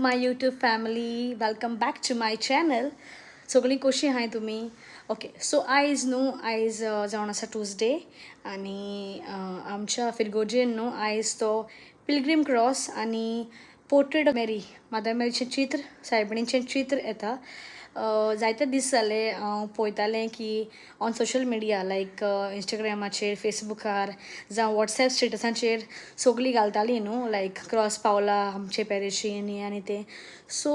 My YouTube family, welcome back to my channel. सगळीं कशीं आहाय तुमी? ओके, सो आयज न्हू, आयज जावन आसा ट्युजडे आनी आमच्या फिरगोजेन न्हू आयज तो पिलग्रीम क्रॉस आनी पोर्ट्रेट मेरी, मादर मेरीचें चित्र, सायबिणीचें चित्र येता. जायते दीस जाले हांव पळयतालें की ऑन सोशल मिडिया, लायक इंस्टाग्रामाचेर, फेसबुकार जावं वॉट्सएप स्टेटसाचेर सगळीं घालतालीं न्हू, लायक क्रॉस पावला आमचे पॅरिशीन, हें आनी तें. सो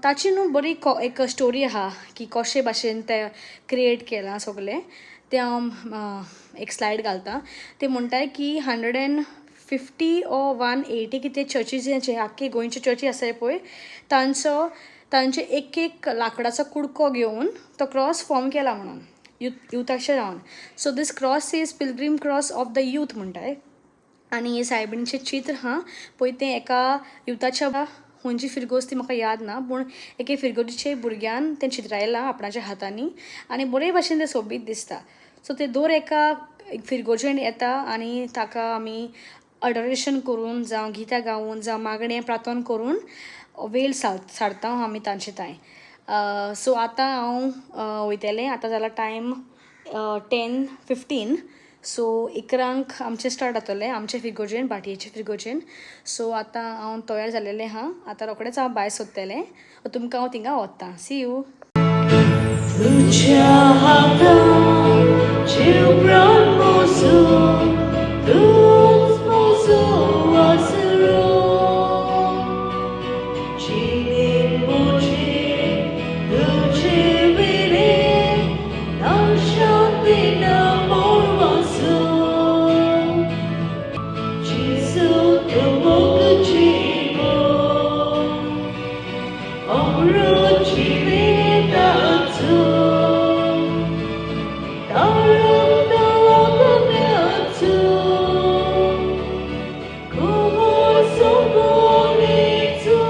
ताची न्हू बरी एक स्टोरी आहा की कशे भाशेन तें क्रिएट केलां सगलें. तें हांव एक स्लायड घालतां. ते म्हणटाय की 150 or 180 कितें चर्चीजांचे, आख्खे गोंयचे चर्ची आसाय पळय, तांचो तांचे एक एक लांकडाचो कुडको घेवन तो क्रॉस फॉर्म केला म्हणून युथाचे रावन. So this cross is pilgrim cross of the youth म्हणटाय. आनी हे सायबिणीचें चित्र आहा पळय, तें एका युथाच्या, खंयची फिरगोज ती म्हाका याद ना, पूण एके फिरगोजीचे भुरग्यान तें चित्रायलां आपणाच्या हातांनी आनी बरे भाशेन तें सोबीत दिसता. सो ते दर एका फिरगोजेन येता आनी ताका आमी अडोरेशन करून जावं गितां गावून जावं मागणें प्रार्थना करून वेळ सारता आमी तांचे थंय. सो आतां हांव वयतलें. आतां जाला टायम 10:15. सो 11क आमचें स्टार्ट जातलें आमचे फिरगोजेन, भाटयेचे फिरगोजेन. सो आतां हांव तयार जालेलें आहा. आतां रोखडेंच हांव भायर सोदतलें. तुमकां हांव थिंगा व्हरता. See you. तुझ्या हातान जीव प्राण म्हजो, तूंच म्हजो आसरो. जिणेन म्हजे तुजे विणें ना शांती ना भरवंसो. जेजू, तूं मोग जीवन, अमृत जिविताचो. तारक आत्म्याचो, कुंवर सोबोनेचो.